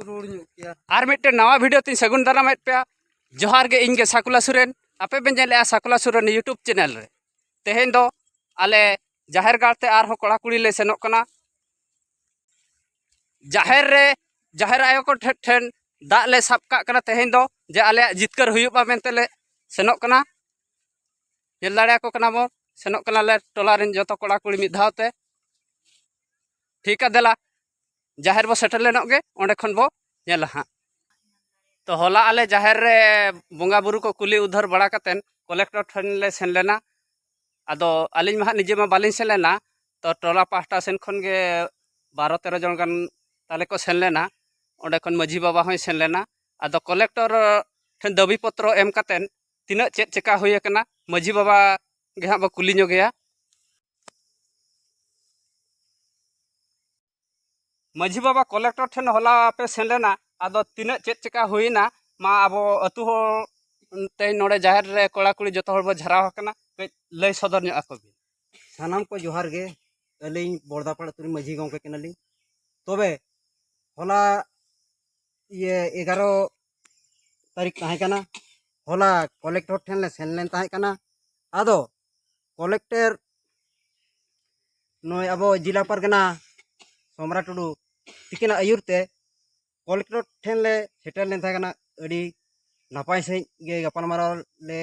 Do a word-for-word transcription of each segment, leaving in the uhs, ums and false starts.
ᱨᱩᱣᱟᱹᱲ ᱧᱚᱜ ᱠᱮᱭᱟ᱾ ᱟᱨ ᱢᱤᱫᱴᱮᱱ ᱱᱟᱣᱟ ᱵᱷᱤᱰᱤᱭᱳ ᱛᱤᱧ ᱥᱟᱹᱜᱩᱱ ᱫᱟᱨᱟᱢᱮᱫ ᱯᱮᱭᱟ᱾ ᱡᱚᱦᱟᱨ ᱜᱮ, ᱤᱧ ᱜᱮ ᱥᱟᱠᱩᱞᱟ ᱥᱚᱨᱮᱱ᱾ ᱟᱯᱮ ᱯᱮ ᱧᱮᱞᱮᱜᱼᱟ ᱥᱟᱠᱩᱞᱟ ᱥᱚᱨᱮᱱ YouTube ᱪᱮᱱᱮᱞ ᱨᱮ᱾ ᱛᱮᱦᱮᱧ ᱫᱚ ᱟᱞᱮ ᱡᱟᱦᱮᱨ ᱜᱟᱲ ᱛᱮ ᱟᱨᱦᱚᱸ ᱠᱚᱲᱟ ᱠᱩᱲᱤ ᱞᱮ ᱥᱮᱱᱚᱜ ᱠᱟᱱᱟ᱾ ᱡᱟᱦᱮᱨ ᱨᱮ, ᱡᱟᱦᱮᱨ ᱟᱭᱳ ᱠᱚ ᱴᱷᱮᱱ, ᱴᱷᱮᱱ ᱫᱟᱜ ᱞᱮ ᱥᱟᱵ ᱠᱟᱜ ᱠᱟᱱᱟ ᱛᱮᱦᱮᱧ ᱫᱚ, ᱡᱮ ᱟᱞᱮᱭᱟᱜ ᱡᱤᱛᱠᱟᱹᱨ ᱦᱩᱭᱩᱜ ᱢᱟ ᱢᱮᱱᱛᱮ ᱞᱮ ᱥᱮᱱᱚᱜ ᱠᱟᱱᱟ᱾ ᱧᱮᱞ ᱫᱟᱲᱮᱭᱟᱠᱚ ᱠᱟᱱᱟ ᱵᱚᱱ, ᱥᱮᱱᱚᱜ ᱠᱟᱱᱟᱞᱮ ᱴᱚᱞᱟ ᱨᱮᱱ ᱡᱚᱛᱚ ᱠᱚᱲᱟ ᱠᱩᱲᱤ ᱢᱤᱫ ᱫᱷᱟᱣ ᱛᱮ᱾ ᱴᱷᱤᱠᱟ, ᱫᱮᱞᱟ ᱡᱟᱦᱮᱨ ᱵᱚ ᱥᱮᱴᱮᱨ ᱞᱮᱱᱚᱜ ᱜᱮ, ᱚᱸᱰᱮ ᱠᱷᱚᱱ ᱵᱚ ᱧᱮᱞᱟ ᱦᱟᱸᱜ᱾ ᱛᱚ, ᱦᱚᱞᱟ ᱟᱞᱮ ᱡᱟᱦᱮᱨ ᱨᱮ ᱵᱚᱸᱜᱟ ᱵᱩᱨᱩ ᱠᱚ ᱠᱩᱞᱤ ᱩᱫᱷᱟᱹᱨ ᱵᱟᱲᱟ ᱠᱟᱛᱮᱱ ᱠᱚᱞᱮᱠᱴᱚᱨ ᱴᱷᱮᱱ ᱞᱮ ᱥᱮᱱ ᱞᱮᱱᱟ᱾ ᱟᱫᱚ ᱟᱹᱞᱤᱧ ᱢᱟ ᱦᱟᱸᱜ ᱱᱤᱡᱮ ᱢᱟ ᱵᱟᱹᱞᱤᱧ ᱥᱮᱱ ᱞᱮᱱᱟ, ᱛᱚ ᱴᱚᱞᱟ ᱯᱟᱦᱴᱟ ᱥᱮᱱ ᱠᱷᱚᱱ ᱜᱮ ᱵᱟᱨᱚ ᱛᱮᱨᱚ ᱡᱚᱱ ᱜᱟᱱ ᱛᱟᱞᱮ ᱠᱚ ᱥᱮᱱ ᱞᱮᱱᱟ᱾ ᱚᱸᱰᱮ ᱠᱷᱚᱱ ᱢᱟᱹᱡᱷᱤ ᱵᱟᱵᱟ ᱦᱚᱸᱭ ᱥᱮᱱ ᱞᱮᱱᱟ᱾ ᱟᱫᱚ ᱠᱚᱞᱮᱠᱴᱚᱨ ᱴᱷᱮᱱ ᱫᱟᱹᱵᱤ ᱯᱚᱛᱨᱚ ᱮᱢ ᱠᱟᱛᱮᱱ ᱛᱤᱱᱟᱹᱜ ᱪᱮᱫ ᱪᱮᱠᱟ ᱦᱩᱭ ᱟᱠᱟᱱᱟ, ᱢᱟᱹᱡᱷᱤ ᱵᱟᱵᱟ ᱜᱮ ᱦᱟᱸᱜ ᱵᱚ ᱠᱩᱞᱤ ᱧᱚᱜᱮᱭᱟ᱾ ᱢᱟᱹᱡᱷᱤ ᱵᱟᱵᱟ, ᱠᱚᱞᱮᱠᱴᱚᱨ ᱴᱷᱮᱱ ᱦᱚᱞᱟ ᱯᱮ ᱥᱮᱱ ᱞᱮᱱᱟ, ᱟᱫᱚ ᱛᱤᱱᱟᱹᱜ ᱪᱮᱫ ᱪᱮᱠᱟ ᱦᱩᱭᱱᱟ? ᱢᱟ ᱟᱵᱚ ᱟᱹᱛᱩ ᱦᱚᱲ ᱛᱮᱦᱮᱧ ᱱᱚᱰᱮ ᱡᱟᱦᱮᱨ ᱨᱮ ᱠᱚᱲᱟ ᱠᱩᱲᱤ ᱡᱚᱛᱚ ᱦᱚᱲ ᱵᱚ ᱡᱷᱟᱨᱟᱣ ᱟᱠᱟᱱᱟ, ᱠᱟᱹᱡ ᱞᱟᱹᱭ ᱥᱚᱫᱚᱨ ᱧᱚᱜ ᱟᱠᱚ ᱵᱤᱱ᱾ ᱥᱟᱱᱟᱢ ᱠᱚ ᱡᱚᱦᱟᱨ ᱜᱮ᱾ ᱟᱹᱞᱤᱧ ᱵᱚᱲᱫᱟᱯᱟᱲ ᱟᱹᱛᱩ ᱨᱤᱱ ᱢᱟᱹᱡᱷᱤ ᱜᱚᱢᱠᱮ ᱠᱟᱱᱟᱞᱤᱧ᱾ ᱛᱚᱵᱮ ᱦᱚᱞᱟ ᱤᱭᱟᱹ ᱮᱜᱟᱨᱚ ᱛᱟᱹᱨᱤᱠᱷ ᱛᱟᱦᱮᱸ ᱠᱟᱱᱟ᱾ ᱦᱚᱞᱟ ᱠᱚᱞᱮᱠᱴᱚᱨ ᱴᱷᱮᱱ ᱞᱮ ᱥᱮᱱ ᱞᱮᱱ ᱛᱟᱦᱮᱸ ᱠᱟᱱᱟ᱾ ᱟᱫᱚ ᱠᱚᱞᱮᱠᱴᱚᱨ ᱱᱩᱭ ᱟᱵᱚ ᱡᱮᱞᱟ ᱯᱟᱨᱜᱟᱱᱟ ᱥᱚᱢᱨᱟ ᱴᱩᱰᱩ ᱛᱤᱠᱤᱱᱟᱜ ᱟᱹᱭᱩᱨ ᱛᱮ ᱠᱚᱞᱮᱠᱴᱚᱨ ᱴᱷᱮᱱ ᱞᱮ ᱥᱮᱴᱮᱨ ᱞᱮᱱ ᱛᱟᱦᱮᱸ ᱠᱟᱱᱟ᱾ ᱟᱹᱰᱤ ᱱᱟᱯᱟᱭ ᱥᱟᱺᱦᱤᱡ ᱜᱮ ᱜᱟᱯᱟᱞᱢᱟᱨᱟᱣ ᱞᱮ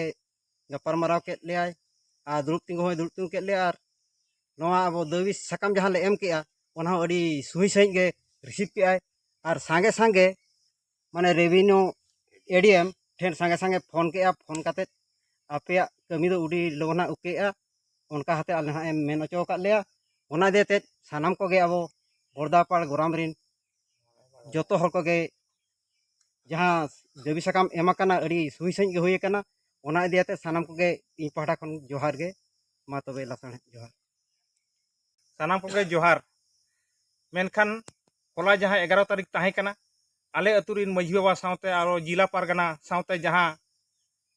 ᱜᱟᱯᱟᱞᱢᱟᱨᱟᱣ ᱠᱮᱫ ᱞᱮᱭᱟᱭ ᱟᱨ ᱫᱩᱲᱩᱵ ᱛᱤᱸᱜᱩ ᱦᱚᱸᱭ ᱫᱩᱲᱩᱵ ᱛᱤᱸᱜᱩ ᱠᱮᱫ ᱞᱮᱭᱟ᱾ ᱟᱨ ᱱᱚᱣᱟ ᱟᱵᱚ ᱫᱟᱹᱵᱤ ᱥᱟᱠᱟᱢ ᱡᱟᱦᱟᱸ ᱞᱮ ᱮᱢ ᱠᱮᱜᱼᱟ, ᱚᱱᱟ ᱦᱚᱸ ᱟᱹᱰᱤ ᱥᱩᱦᱤ ᱥᱟᱺᱦᱤᱡ ᱜᱮ ᱨᱤᱥᱤᱵᱷ ᱠᱮᱜᱼᱟᱭ᱾ ᱟᱨ ᱥᱟᱸᱜᱮ ᱥᱟᱸᱜᱮ ᱢᱟᱱᱮ ᱨᱮᱵᱷᱤᱱᱤᱭᱩ ᱮᱰᱤᱮᱢ ᱴᱷᱮᱱ ᱥᱟᱸᱜᱮ ᱥᱟᱸᱜᱮ ᱯᱷᱳᱱ ᱠᱮᱜᱼᱟ᱾ ᱯᱷᱳᱱ ᱠᱟᱛᱮᱫ ᱟᱯᱮᱭᱟᱜ ᱠᱟᱹᱢᱤ ᱫᱚ ᱟᱹᱰᱤ ᱞᱚᱜᱚᱱ ᱦᱟᱸᱜ ᱩᱠᱮᱜᱼᱟ, ᱚᱱᱠᱟ ᱠᱟᱛᱮᱫ ᱟᱞᱮ ᱦᱟᱸᱜ ᱮᱢ ᱢᱮᱱ ᱦᱚᱪᱚ ᱟᱠᱟᱫ ᱞᱮᱭᱟ᱾ ᱚᱱᱟ ᱤᱫᱤ ᱠᱟᱛᱮᱫ ᱥᱟᱱᱟᱢ ᱠᱚᱜᱮ ᱟᱵᱚ ᱵᱚᱲᱫᱟᱯᱟᱲ ᱜᱚᱨᱟᱢ ᱨᱮᱱ ᱡᱚᱛᱚ ᱦᱚᱲ ᱠᱚᱜᱮ ᱡᱟᱦᱟᱸ ᱫᱟᱹᱵᱤ ᱥᱟᱠᱟᱢ ᱮᱢ ᱟᱠᱟᱱᱟ, ᱟᱹᱰᱤ ᱥᱩᱦᱤ ᱥᱟᱺᱦᱤᱡ ᱜᱮ ᱦᱩᱭ ᱟᱠᱟᱱᱟ᱾ ᱚᱱᱟ ᱤᱫᱤ ᱠᱟᱛᱮᱫ ᱥᱟᱱᱟᱢ ᱠᱚᱜᱮ ᱤᱧ ᱯᱟᱦᱴᱟ ᱠᱷᱚᱱ ᱡᱚᱦᱟᱨ ᱜᱮ᱾ ᱢᱟ ᱛᱚᱵᱮ ᱞᱟᱥᱟᱲᱦᱮᱫ ᱡᱚᱦᱟᱨ᱾ ᱥᱟᱱᱟᱢ ᱠᱚᱜᱮ ᱡᱚᱦᱟᱨ᱾ ᱢᱮᱱᱠᱷᱟᱱ ᱦᱚᱞᱟ ᱡᱟᱦᱟᱸ ᱮᱜᱟᱨᱚ ᱛᱟᱹᱨᱤᱠᱷ ᱛᱟᱦᱮᱸ ᱠᱟᱱᱟ, ᱟᱞᱮ ᱟᱹᱛᱩ ᱨᱤᱱ ᱢᱟᱹᱡᱷᱤ ᱵᱟᱵᱟ ᱥᱟᱶᱛᱮ ᱟᱨᱚ ᱡᱮᱞᱟ ᱯᱟᱨᱜᱟᱱᱟ ᱥᱟᱶᱛᱮ ᱡᱟᱦᱟᱸ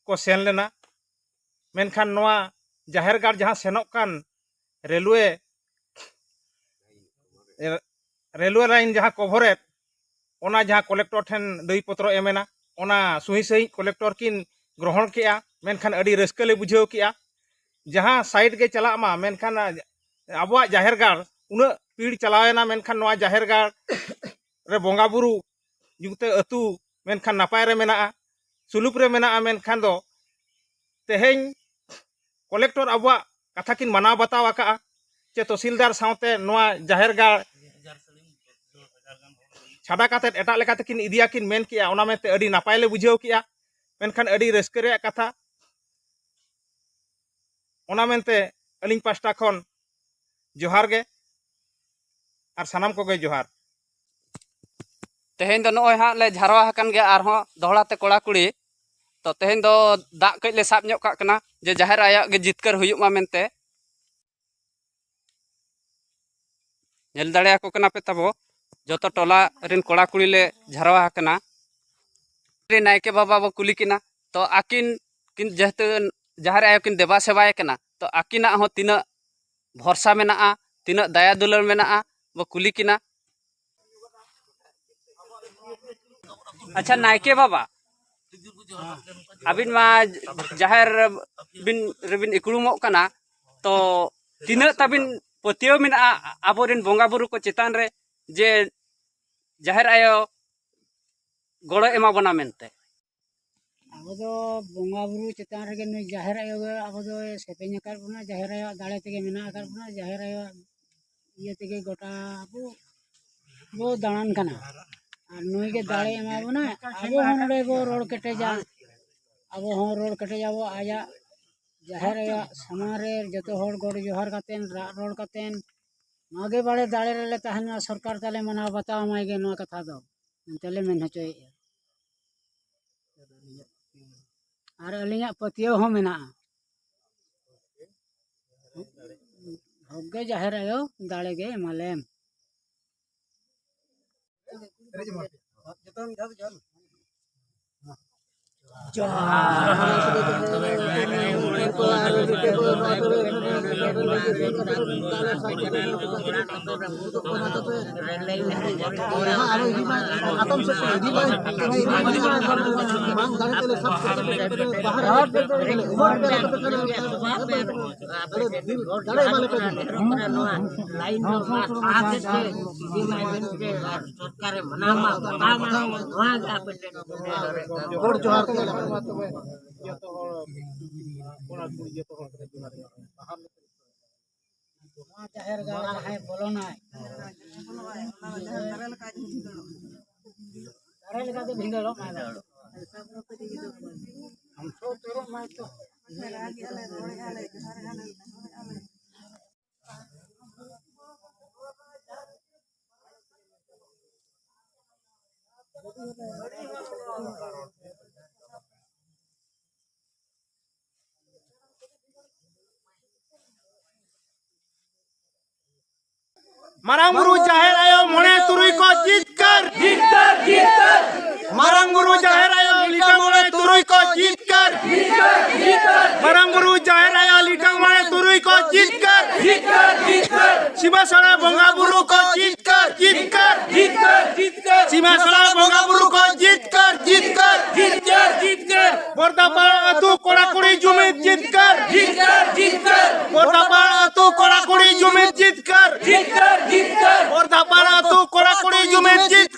ᱠᱚ ᱥᱮᱱ ᱞᱮᱱᱟ, ᱢᱮᱱᱠᱷᱟᱱ ᱱᱚᱣᱟ ᱡᱟᱦᱮᱨ ᱜᱟᱲ ᱡᱟᱦᱟᱸ ᱥᱮᱱᱚᱜ ᱠᱟᱱ ᱨᱮᱞᱣᱮ, ᱨᱮᱞᱣᱮ ᱞᱟᱭᱤᱱ ᱡᱟᱦᱟᱸ ᱠᱚᱵᱷᱚᱨᱮᱫ, ᱚᱱᱟ ᱡᱟᱦᱟᱸ ᱠᱚᱞᱮᱠᱴᱚᱨ ᱴᱷᱮᱱ ᱫᱟᱹᱭᱤ ᱯᱚᱛᱨᱚ ᱮᱢ ᱮᱱᱟ, ᱚᱱᱟ ᱥᱩᱦᱤ ᱥᱟᱺᱦᱤᱡ ᱠᱚᱞᱮᱠᱴᱚᱨ ᱠᱤᱱ ᱜᱨᱚᱦᱚᱬ ᱠᱮᱜᱼᱟ᱾ ᱢᱮᱱᱠᱷᱟᱱ ᱟᱹᱰᱤ ᱨᱟᱹᱥᱠᱟᱹ ᱞᱮ ᱵᱩᱡᱷᱟᱹᱣ ᱠᱮᱜᱼᱟ᱾ ᱡᱟᱦᱟᱸ ᱥᱟᱭᱤᱰ ᱜᱮ ᱪᱟᱞᱟᱜ ᱢᱟ, ᱢᱮᱱᱠᱷᱟᱱ ᱟᱵᱚᱣᱟᱜ ᱡᱟᱦᱮᱨ ᱜᱟᱲ ᱩᱱᱟᱹᱜ ᱯᱤᱲ ᱪᱟᱞᱟᱣᱮᱱᱟ, ᱢᱮᱱᱠᱷᱟᱱ ᱱᱚᱣᱟ ᱡᱟᱦᱮᱨ ᱜᱟᱲ ᱨᱮ ᱵᱚᱸᱜᱟ ᱵᱩᱨᱩ ᱡᱩᱜᱽᱛᱮ ᱟᱹᱛᱩ ᱢᱮᱱᱠᱷᱟᱱ ᱱᱟᱯᱟᱭ ᱨᱮ ᱢᱮᱱᱟᱜᱼᱟ, ᱥᱩᱞᱩᱠ ᱨᱮ ᱢᱮᱱᱟᱜᱼᱟ, ᱢᱮᱱᱠᱷᱟᱱ ᱫᱚ ᱛᱮᱦᱮᱧ ᱠᱚᱞᱮᱠᱴᱚᱨ ᱟᱵᱚᱣᱟᱜ ᱠᱟᱛᱷᱟ ᱠᱤᱱ ᱢᱟᱱᱟᱣ ᱵᱟᱛᱟᱣ ᱟᱠᱟᱫᱼᱟ, ᱪᱮ ᱛᱚᱦᱥᱤᱞᱫᱟᱨ ᱥᱟᱶᱛᱮ ᱱᱚᱣᱟ ᱡᱟᱦᱮᱨ ᱜᱟᱲ ᱪᱷᱟᱰᱟ ᱠᱟᱛᱮᱫ ᱮᱴᱟᱜ ᱞᱮᱠᱟ ᱛᱮᱠᱤᱱ ᱤᱫᱤᱭᱟᱠᱤᱱ ᱢᱮᱱ ᱠᱮᱜᱼᱟ᱾ ᱚᱱᱟ ᱢᱮᱱᱛᱮ ᱟᱹᱰᱤ ᱱᱟᱯᱟᱭ ᱞᱮ ᱵᱩᱡᱷᱟᱹᱣ ᱠᱮᱜᱼᱟ᱾ ᱢᱮᱱᱠᱷᱟᱱ ᱟᱹᱰᱤ ᱨᱟᱹᱥᱠᱟᱹ ᱨᱮᱭᱟᱜ ᱠᱟᱛᱷᱟ᱾ ᱚᱱᱟ ᱢᱮᱱᱛᱮ ᱟᱹᱞᱤᱧ ᱯᱟᱥᱴᱟ ᱠᱷᱚᱱ ᱡᱚᱦᱟᱨ ᱜᱮ, ᱟᱨ ᱥᱟᱱᱟᱢ ᱠᱚᱜᱮ ᱡᱚᱦᱟᱨ᱾ ᱛᱮᱦᱮᱧ ᱫᱚ ᱱᱚᱜᱼᱚᱭ ᱦᱟᱸᱜ ᱞᱮ ᱡᱷᱟᱨᱣᱟ ᱟᱠᱟᱱ ᱜᱮᱭᱟ ᱟᱨᱦᱚᱸ ᱫᱚᱦᱲᱟ ᱛᱮ ᱠᱚᱲᱟ ᱠᱩᱲᱤ᱾ ᱛᱚ ᱛᱮᱦᱮᱧ ᱫᱚ ᱫᱟᱜ ᱠᱟᱹᱡ ᱞᱮ ᱥᱟᱵ ᱧᱚᱜ ᱠᱟᱜ ᱠᱟᱱᱟ, ᱡᱮ ᱡᱟᱦᱮᱨ ᱟᱭᱳᱣᱟᱜ ᱜᱮ ᱡᱤᱛᱠᱟᱹᱨ ᱦᱩᱭᱩᱜ ᱢᱟ ᱢᱮᱱᱛᱮ᱾ ᱧᱮᱞ ᱫᱟᱲᱮᱭᱟᱠᱚ ᱠᱟᱱᱟ ᱯᱮ ᱛᱟᱵᱚ, ᱡᱚᱛᱚ ᱴᱚᱞᱟ ᱨᱮᱱ ᱠᱚᱲᱟ ᱠᱩᱲᱤ ᱞᱮ ᱡᱷᱟᱨᱣᱟ ᱟᱠᱟᱱᱟ᱾ ᱱᱟᱭᱠᱮ ᱵᱟᱵᱟ ᱵᱚ ᱠᱩᱞᱤ ᱠᱤᱱᱟ, ᱛᱚ ᱟᱹᱠᱤᱱ ᱠᱤᱱ ᱡᱮᱦᱮᱛᱩ ᱡᱟᱦᱮᱨ ᱟᱭᱳ ᱠᱤᱱ ᱫᱮᱵᱟ ᱥᱮᱵᱟᱭᱮ ᱠᱟᱱᱟ, ᱛᱚ ᱟᱹᱠᱤᱱᱟᱜ ᱦᱚᱸ ᱛᱤᱱᱟᱹᱜ ᱵᱷᱚᱨᱥᱟ ᱢᱮᱱᱟᱜᱼᱟ, ᱛᱤᱱᱟᱹᱜ ᱫᱟᱭᱟ ᱫᱩᱞᱟᱹᱲ ᱢᱮᱱᱟᱜᱼᱟ, ᱵᱚ ᱠᱩᱞᱤ ᱠᱤᱱᱟ᱾ ᱟᱪᱪᱷᱟ, ᱱᱟᱭᱠᱮ ᱵᱟᱵᱟ, ᱟᱹᱵᱤᱱ ᱢᱟ ᱡᱟᱦᱮᱨ ᱵᱤᱱ, ᱨᱮᱵᱤᱱ ᱤᱠᱲᱩᱢᱚᱜ ᱠᱟᱱᱟ, ᱛᱚ ᱛᱤᱱᱟᱹᱜ ᱛᱟᱵᱤᱱ ᱯᱟᱹᱛᱭᱟᱹᱣ ᱢᱮᱱᱟᱜᱼᱟ ᱟᱵᱚᱨᱮᱱ ᱵᱚᱸᱜᱟ ᱵᱩᱨᱩ ᱠᱚ ᱪᱮᱛᱟᱱ ᱨᱮ, ᱡᱮ ᱡᱟᱦᱮᱨ ᱟᱭᱳ ᱜᱚᱲᱚ ᱮᱢᱟ ᱵᱚᱱᱟ ᱢᱮᱱᱛᱮ? ᱟᱵᱚ ᱫᱚ ᱵᱚᱸᱜᱟ ᱵᱩᱨᱩ ᱪᱮᱛᱟᱱ ᱨᱮᱜᱮ ᱱᱩᱭ ᱡᱟᱦᱮᱨ ᱟᱭᱳ ᱜᱮ ᱟᱵᱚ ᱫᱚᱭ ᱥᱮᱯᱮᱧ ᱟᱠᱟᱫ ᱵᱚᱱᱟ, ᱡᱟᱦᱮᱨ ᱟᱭᱳᱣᱟᱜ ᱫᱟᱲᱮ ᱛᱮᱜᱮ ᱢᱮᱱᱟᱜ ᱟᱠᱟᱫ ᱵᱚᱱᱟ, ᱡᱟᱦᱮᱨ ᱟᱭᱳᱣᱟᱜ ᱤᱭᱟᱹ ᱛᱮᱜᱮ ᱜᱚᱴᱟ ᱟᱵᱚ ᱵᱚ ᱫᱟᱬᱟᱱ ᱠᱟᱱᱟ᱾ ᱟᱨ ᱱᱩᱭ ᱜᱮ ᱫᱟᱲᱮ ᱮᱢᱟ ᱵᱚᱱᱟ, ᱟᱵᱚ ᱦᱚᱸ ᱱᱚᱰᱮ ᱵᱚ ᱨᱚᱲ ᱠᱮᱴᱮᱡᱟ, ᱟᱵᱚ ᱦᱚᱸ ᱨᱚᱲ ᱠᱮᱴᱮᱡᱟᱵᱚ ᱟᱡᱟᱜ ᱡᱟᱦᱮᱨ ᱟᱭᱳᱣᱟᱜ ᱥᱟᱢᱟᱝ ᱨᱮ ᱡᱚᱛᱚ ᱦᱚᱲ ᱜᱚᱰ ᱡᱚᱦᱟᱨ ᱠᱟᱛᱮᱱ, ᱨᱟᱜ ᱨᱚᱲ ᱠᱟᱛᱮᱱ, ᱱᱚᱣᱟ ᱜᱮ ᱵᱟᱲᱮ ᱫᱟᱲᱮ ᱨᱮᱞᱮ ᱛᱟᱦᱮᱱ ᱢᱟ, ᱥᱚᱨᱠᱟᱨ ᱛᱟᱞᱮ ᱢᱟᱱᱟᱣ ᱵᱟᱛᱟᱣ ᱢᱟᱭ ᱜᱮ ᱱᱚᱣᱟ ᱠᱟᱛᱷᱟ ᱫᱚ ᱢᱮᱱᱛᱮ ᱞᱮ ᱢᱮᱱ ᱦᱚᱪᱚᱭᱮᱫᱼᱟ᱾ ᱟᱨ ᱟᱹᱞᱤᱧᱟᱜ ᱯᱟᱹᱛᱭᱟᱹᱣ ᱦᱚᱸ ᱢᱮᱱᱟᱜᱼᱟ, ᱦᱚᱠ ᱜᱮ ᱡᱟᱦᱮᱨ ᱟᱭᱳ ᱫᱟᱲᱮ ᱜᱮ ᱮᱢᱟᱞᱮᱢ᱾ ᱞᱟᱭᱤᱱ ᱫᱚ ᱚᱱᱟ ᱥᱟᱦᱟ ᱥᱮᱫ ᱛᱮ ᱡᱩᱫᱤ ᱞᱟᱭᱤᱱ ᱛᱮ ᱟᱨ ᱥᱚᱨᱠᱟᱨᱮ ᱢᱟᱱᱟᱣ ᱢᱟ, ᱵᱟᱛᱟᱣ ᱢᱟ, ᱱᱚᱣᱟ ᱜᱮ ᱟᱯᱮ ᱴᱷᱮᱱ ᱜᱚᱰ ᱡᱚᱦᱟᱨ ᱛᱮ᱾ ᱱᱚᱣᱟ ᱡᱟᱦᱮᱨ ᱜᱟᱲ ᱡᱟᱦᱟᱸᱭ ᱵᱚᱞᱚᱱᱟᱭ, ᱫᱟᱨᱮ ᱞᱮᱠᱟ ᱜᱮ ᱵᱷᱤᱸᱫᱟᱹᱲᱚᱜ ᱢᱟᱭ᱾ ᱢᱟᱨᱟᱝ ᱵᱩᱨᱩ ᱡᱟᱦᱮᱨ ᱟᱭᱳ ᱢᱚᱬᱮ ᱛᱩᱨᱩᱭ ᱠᱚ ᱡᱤᱛᱠᱟᱹᱨ᱾ ᱡᱤᱛᱠᱟᱹᱨ, ᱡᱤᱛᱠᱟᱹᱨ᱾ ᱢᱟᱨᱟᱝ ᱵᱩᱨᱩ ᱡᱟᱦᱮᱨ ᱟᱭᱳ ᱞᱤᱴᱟᱹ ᱢᱚᱬᱮ ᱛᱩᱨᱩᱭ ᱠᱚ ᱡᱤᱛᱠᱟᱹᱨ᱾ ᱡᱤᱛᱠᱟᱹᱨ, ᱡᱤᱛᱠᱟᱹᱨ᱾ ᱢᱟᱨᱟᱝ ᱵᱩᱨᱩ ᱡᱟᱦᱮᱨ ᱟᱭᱳ ᱞᱤᱴᱟᱹ ᱢᱚᱬᱮ ᱛᱩᱨᱩᱭ ᱠᱚ ᱡᱤᱛᱠᱟᱹᱨ᱾ ᱡᱤᱛᱠᱟᱹᱨ, ᱡᱤᱛᱠᱟᱹᱨ᱾ ᱥᱤᱢᱟᱹ ᱥᱟᱲᱟ ᱵᱚᱸᱜᱟ ᱵᱩᱨᱩ ᱠᱚ ᱡᱤᱛᱠᱟᱹᱨ᱾ ᱡᱤᱛᱠᱟᱹᱨ, ᱡᱤᱛᱠᱟᱹᱨ᱾ ᱥᱤᱢᱟᱹ ᱥᱟᱲᱟ ᱵᱚᱸᱜᱟ ᱵᱩᱨᱩ ᱠᱚ ᱡᱤᱛᱠᱟᱹᱨ᱾ ᱡᱤᱛᱠᱟᱹᱨ, ᱡᱤᱛᱠᱟᱹᱨ᱾ ᱵᱚᱨᱫᱟᱯᱟᱲ ᱟᱹᱛᱩ ᱠᱚᱲᱟ ᱠᱩᱲᱤ ᱡᱩᱢᱤᱫ ᱡᱤᱛᱠᱟᱹᱨ᱾ ᱡᱤᱛᱠᱟᱹᱨ, ᱡᱤᱛᱠᱟᱹᱨ᱾ ᱵᱚᱨᱫᱟᱯᱟᱲ ᱟᱹᱛᱩ ᱠᱚᱲᱟ ᱠᱩᱲᱤ ᱡᱩᱢᱤᱫ ᱡᱤᱛᱠᱟᱹᱨ᱾ ᱡᱤᱛᱠᱟᱹᱨ, ᱡᱤᱛᱠᱟᱹᱨ᱾ ᱵᱚᱨᱫᱟᱯᱟᱲ ᱟᱹᱛᱩ ᱠᱚᱲᱟ ᱠᱩᱲᱤ ᱡᱩᱢᱤᱫ ᱡᱤᱛᱠᱟᱹᱨ᱾